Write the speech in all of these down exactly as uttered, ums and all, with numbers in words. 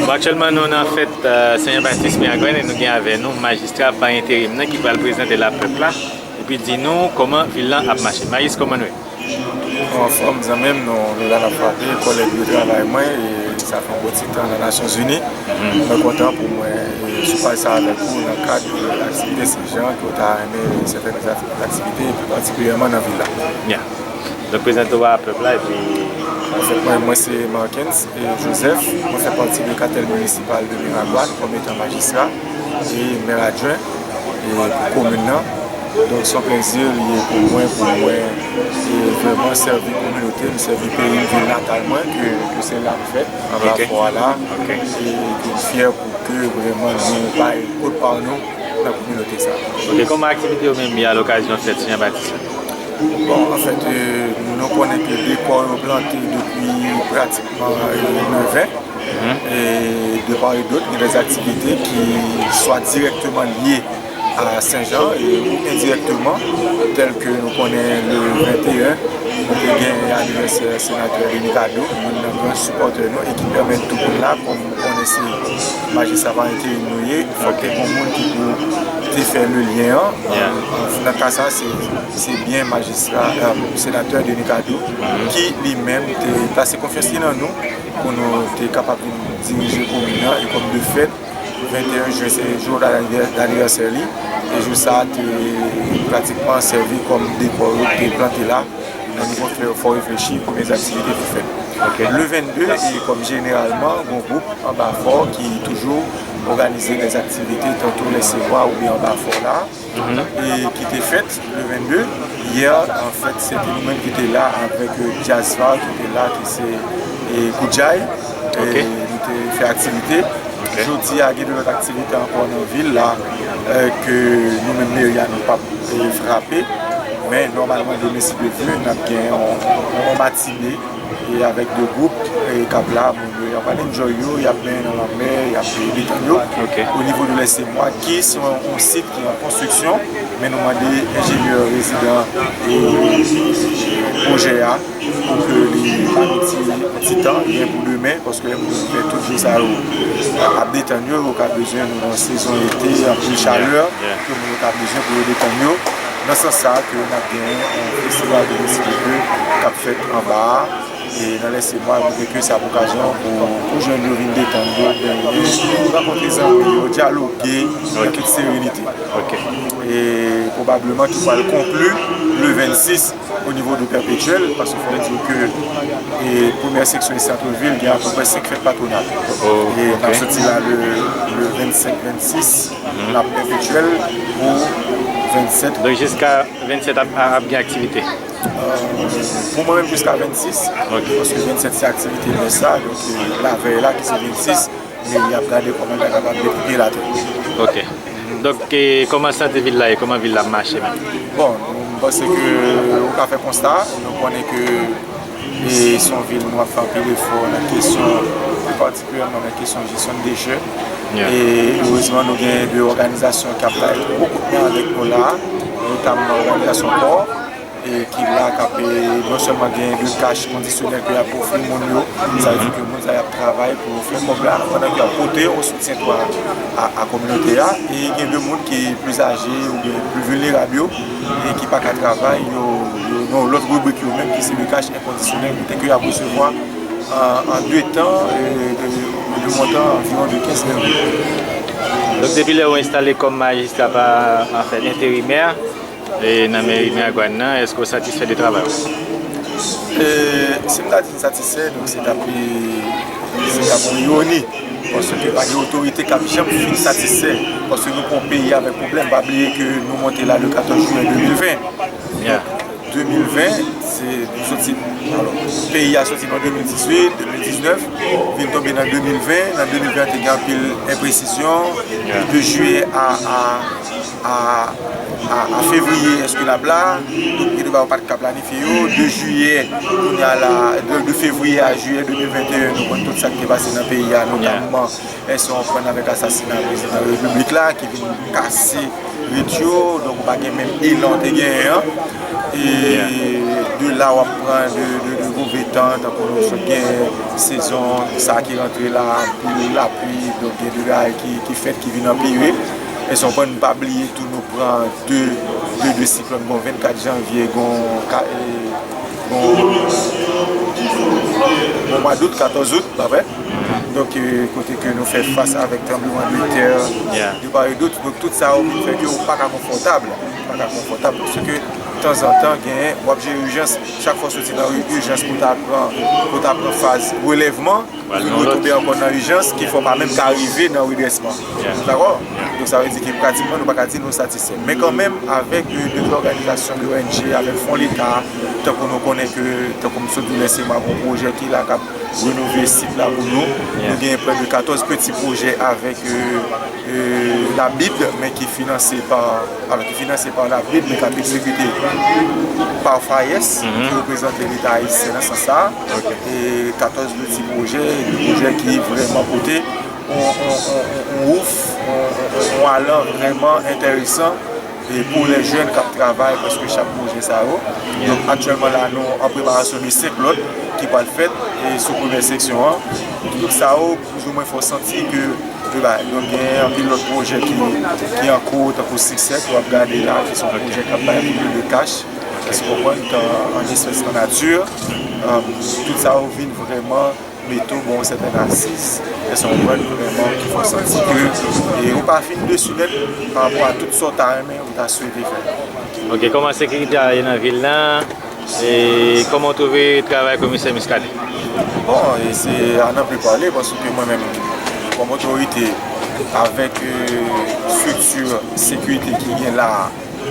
Bon, aktyèlman, nou nan fèt Sen Jan Batis Miragwàn e nou gen avè nou majistra pa enterim nan ki pral prezante l a pèp la epi di nou kòman vil lan ap mache. Majis, kòman nou ye? Bon, anfòm, zanmi m, nou, nou la n ap frape, kòlèg de travay mwen, e sa fè yon bon ti tan nan Nasyonzini. Mwen kontan pou mwen e sou paj sa avèk ou nan kad aktivite Sen Jan ke w ta renmen fè kèk aktivite, pi patikilyèman nan vil la. Yeah. Donk, prezante w a pèp la epi. Anfèt, mwen, mwen se Marckens e Joseph. Mwen fè pati de katèl minisipal de Miragwàn kòm etan majistra e mè adjwen e pou komin nan. Donk, se yon plezi li ye pou mwen, pou mwen e vrèman sèvi kominote m, sèvi peyi m, vil natal mwen, ke, ke se la m fèt, anba fò a la. E ke m fyè pou ke vrèman nou bay kout pa nou nan kominote sa. Ok, kòman aktivite yo menm ye a lokazyon fèt Sen Jan Batis la? Bon, anfèt, e, nou konnen ke dekò yo plante depi pratikman e, nèf an. E de part et d'autre, gen des activités qui soient directement liées à Saint-Jean e ou indirectement, tel que nou konnen le venteyen, nou te gen anivèsè senatè Denis Cadeau, youn nan gran sipòtè nou, e ki pèmèt tout moun la, kòm ou konnen se majistra pa enterim nou ye, fòk te gen moun ki pou te fè le lyen an. Nan ka sa, se, se byen majistra, e, senatè Denis Cadeau, ki li menm te plase konfyans li nan nou, pou nou te kapab vin dirije komin nan, e kòm de fèt, venteyen jen se jou danivè- danivèsè li, e jou sa a te pratikman sèvi kòm dekò yo te plante la, nan nivo fò reflechi pou lèzaktivite pou fèt. Le vennde, e kòm jeneralman, gon gwoup anba fò ki toujou òganize lèzaktivite, tanto lè se mwa oubyen anba fò la, e ki te fèt le vennde. Yè, anfèt, se te nou menm ki te la avèk e, Djazva, ki te la, ki se e, Koudjay. E nou te fè aktivite. Jodi a, gen de lòt aktivite ankò nan vil la e, ke nou menm meri a nou p ap e, frape. Men nòmalman, demen, si Dye vle, n ap gen yon, yon matine e avèk de gwoup e k ap la, moun yo, y ap al enjoy yo, y ap benyen nan lanmè, y ap e, detann yo. O nivo de lè se mwa, ki se yon, yon sit ki an konstriksyon, men nou mande enjenyè rezidan e pwojè a pou ke li ba nou ti, ti tan, gen pou demen, paske lè moun fè tout jou sa yo ap detann yo, yo ka bezwen nou nan sezon ete, anpil chalè, ke moun yo ka bezwen pou yo detann yo. Nan sans sa ke n ap gen yon festival de Mexique k ap fèt anba a. E nan lè se mwa, mwen kwè ke sa ap okazyon pou, pou jèn yo vin detann yo, benyen, rankontre zanmi yo, dyaloge nan tout serenite. E pwobableman ki pral konkli le vennsis o nivo de Pèpetyèl, paske fò di ke e premyè seksyon e santrevil gen apepre senk fèt patwonal. E n ap soti la le, le vennsenk, vennsis, n ap Pèpetyèl pou vennsèt. Donk jiska vennsèt ap, ap gen aktivite? Pou mwen menm jiska vennsis, paske vennsèt se aktivite mès la, donk e lavèy la ki se vennsis, meri ap gade kòman l ta kapab mete pye l atè. Ok. Donk e kòman sante vil la ye? Kòman vil la ap mache menm? Bon, m panse ke ou ka fè konsta, nou konnen ke e se yon vil nou ap fè anpil efò nan kesyon, pi patikilyèman nan kesyon jesyon de dechè. E erezman nou gen de òganizasyon k ap bay gwo kout men avèk nou la, notamman òganizasyon kò, e ki la k ap e non sèlman gen de kach kondisyonèl ke y ap ofri moun yo, sa vle di ke moun sa y ap travay pou fè kòb la, pandan ke y ap pote yon soutyen tou a, a, a kominote a, e gen de moun ki plis aje oubyen plis vilnerab yo, e ki pa ka travay, yo, yo nan lòt ribrik yo menm ki se de kach enkondisyonèl, kote ke y ap resevwa an, an de tan, e, de, de montan anviwon de kenz mil goud. Donk depi lè ou enstale kòm majistra pa, anfèt, enterimè, e nan meri Miragwàn nan, èske w satisfè de travay ou? E, si m ta di m satisfè, donk se t ap, se t ap yon ironi. Paske pa gen otorite k ap janm fin satisfè. Paske nou pran yon peyi avèk pwoblèm. Pa bliye ke nou monte la le katòz jiyè de mil ven. Donk, de mil ven, se, nou soti, alò, peyi a soti nan de mil dizuit, de mil diznèf, vin tonbe nan de mil ven. Nan de mil ven, te gen anpil enpresizyon. De jiyè a, a, a, a, a fevriye, èske n ap la? Donk, gen de bagay ou pa t ka planifye yo. De jiyè, kounye a la, de, de fevriye a jiyè de mil venteyen, nou konn tout sa k te pase nan peyi a, notamman, èske w konprann, avèk asasina prezidan repiblik la, ki vin kase rit yo, donk ou pa gen menm elan w te genyen an. E De la w ap pran de, de, de move tan, tankou nou sot gen sezon sa ki rantre la, anpil lapli, donk gen de bagay ki, ki fèt, ki vin anpire. Èske w konprann, pa bliye tou, nou pran de, de, de siklòn, gon vennkat janvye, gon, ka- e, gon, gon mwa dout, katòz out, pa vre? Donk, e, kote ke nou fè fas avèk tranblemanntè, de part et d'autre. Donk, tout sa yo vin fè ke ou pa ka konfòtab. Pa ka konfòtab, paske tanzantan, genyen, w ap jere ijans, chak fwa w soti nan ijans pou ta pran, pou ta pran faz relèvman, ou vin retonbe ankò nan ijans, ki fè w pa menm ka rive nan redrèsman. Dakò? Donk, sa vle di ke pratikman, nou pa ka di nou satisfè. Men kanmenm, avèk, e, de lòganizasyon de O N G, avèk fon Leta, tankou nou konnen ke, tankou m sot di w, se mwa gon pwojè ki la, k ap renove sit la pou nou. Nou gen prè de katòz peti pwojè avèk, e, e, la bid, men ki finanse pa, alò, ki finanse pa la bid, men k ap egzekite pa FAES, ki reprezante Leta ayisyen nan sans sa a. E katòz peti pwojè, de pwojè ki vrèman pote yon, yon, yon, yon, yon wouf, yon, yon, yon alan vrèman enteresan e pou lè jèn k ap travay, paske chak pwojè sa yo. Donk, aktyèlman la, nou an preparasyon de senk lòt ki pral fèt e sou premyè seksyon an. Tout sa yo, plizoumwen, fè w santi ke, e, ba, donk, gen anpil lòt pwojè ki, ki an kou, tankou Siksèk, w ap gade la, ki se yon pwojè k ap bay anpil de kach, èske w konprann, an, an espès, an nati. Tout sa yo vin vrèman mete w bò yon sètèn asiz, èske w konprann, vrèman ki fè w santi ke, e, ou pa fin desi nèt pa rapò a tout sa w ta renmen ou ta swete fè. Ok, kòman sekirite a ye nan vil lan? E kòman w twouve travay komisè Muscadin? Bon, e se a n'en plus parler, paske mwen menm, kòm otorite, avèk, e, estrikti sekirite ki gen la a,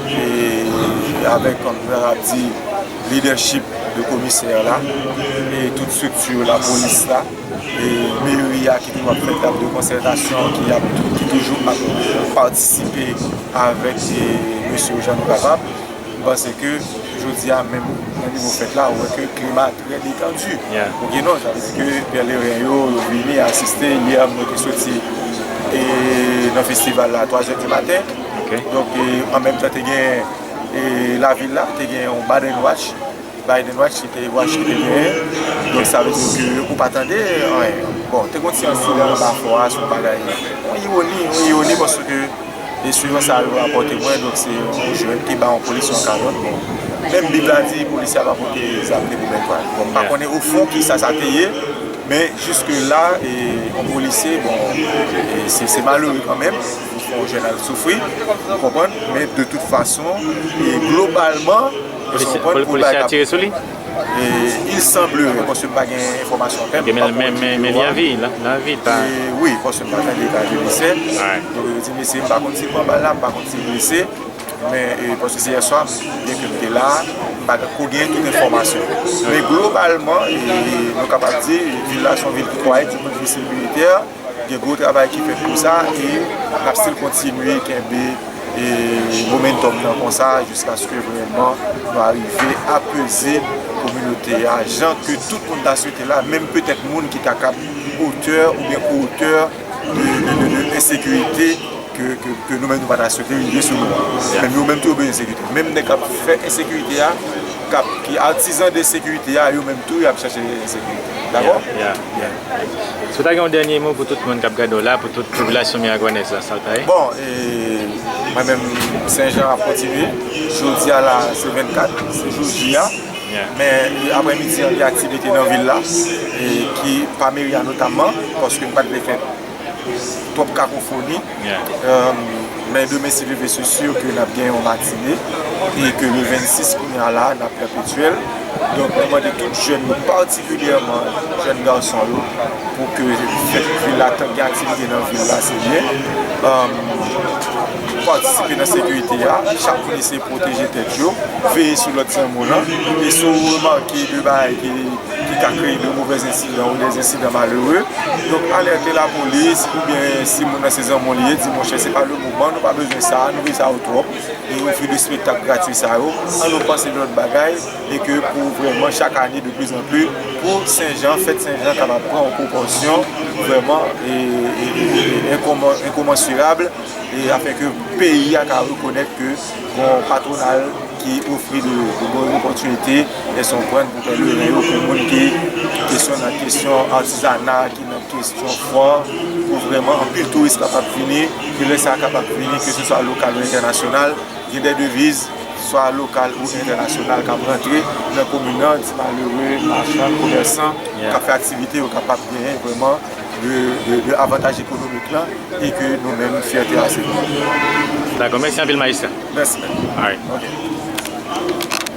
e avèk, kòm jan n ap di, lidèchip de komisè la, e tout estrikti lapolis la, e meri a ki toujou ap fè tab de konsètasyon, ki ap, ki toujou ap patisipe avèk, e, mesye yo jan nou kapab. M panse ke jodi a menm nan nivo fèt la, ou wè ke klima trè detandi. Ok, non, sa vle di ke pèleren yo, yo vini asiste. Yè, mwen te soti, e, nan festival la twazè di maten. Donk, e, an menm tan, te gen, e, lavil la, te gen yon Bad and Watch. Bad and Watch, se te watch ki te genyen. Donk, sa vle di ke ou pa tande anyen. Bon, te gen yon ti ensidan anba fò a, se yon bagay, yon ironi, yon ironi, paske e swivan sa yo rapòte mwen, donk se yon jèn ki ba yon polisye yon kalòt. Bon, menm Bib la di polisye a pa pote zam de pou bèl pwal. Bon, m pa konnen ofon kisa sa te ye, men jiske la, e, yon polisye, bon, e, se, se malere kanmenm, fè yon jèn al soufri, ou konprann, men de tout fason, e globalman, Polisye, pol-, polisye a tire sou li? E, il semblerait, paske m pa gen enfòmasyon anpil, m pa poko di yo. Men, men, men li an vi, li an vi, pa. E, wi, paske m pa tande ka de misye. Donk, yo di misye, m pa konn si l pran bal la, m pa konn si l blese. Men, e, paske se yè swa, byen ke m te la, m pa ko gen tout enfòmasyon. Men globalman, e, nou kapab di, vil la se yon vil ki kwayè, di moun ki sekirite. Gen gwo travay ki fèt pou sa, e n ap still kontinye kenbe, e, momentum nan konsa jiskaske vrèman nou arive apeze kominote a, jan ke tout moun ta swete la, menm petèt moun ki ta kab otè oubyen kootè de, de, de, de ensekirite ke, ke, ke nou menm nou pa ta swete rive sou nou. Menm yo menm tou yo bezwen ensekirite. Menm nèg k ap fè ensekirite a, k ap, ki atizan de ensekirite a, yo menm tou y ap chèche ensekirite. Dakò? Si w ta gen yon dènye mo pou tout moun k ap gade w la, pou tout popilasyon Miragwàn la, sa w ta ye? Bon, e, mwen menm, Senjan ap kontinye. Jodi a la, se vennkat, se jodi a. Men, e, aprèmidi an, gen aktivite nan vil la, e ki pa meri a notamman, paske m pa t vle fè twòp kakofoni. Men demen, si Dye vle, se si ke n ap gen yon matine e ke le vennsis kounye a la, n ap pèpetyèl. Donk, nou mande tout jèn yo, patikilyèman jèn gason yo, pou ke fèt vil la, tan gen aktivite nan vil la, se byen. Patisipe nan sekirite a, chak moun eseye pwoteje tèt yo, veye sou lòt timoun nan, e si w remake de bagay ki ki ka kreye de movè ensidan ou de ensidan malere. Donk, alète lapolis, oubyen si moun nan se zanmi w li ye, di, monchè, se pa le moman, nou pa bezwen sa, nou vle sa yo twòp, e ofri de espektak gratui sa yo, ann nou panse de lòt bagay, e ke pou vrèman, chak ane, de plus en plus, pou Senjan, fèt Senjan kapab pran yon pwopòsyon vrèman, e, e, e, e, enkoman-, enkomansirab, e afin ke peyi a ka rekonèt ke gon patwonal ki ofri de, de bon opòtinite, lè se yon brand pou pèlerin yo, pou moun ki kesyon nan kesyon atizana, ki nan kesyon fò, pou vrèman anpil touris kapab vini, ke lè sa kapab vini, ke se swa lokal ou entènasyonal, gen de deviz, swa lokal ou entènasyonal, k ap rantre nan komin nan, ti malere, machann, komèsan, k ap fè aktivite yo kapab genyen vrèman de, de, de avantaj ekonomik lan e ke nou menm fyète a se nou. Dakò, mèsi anpil majistra. Mèsi. Alright. Ok.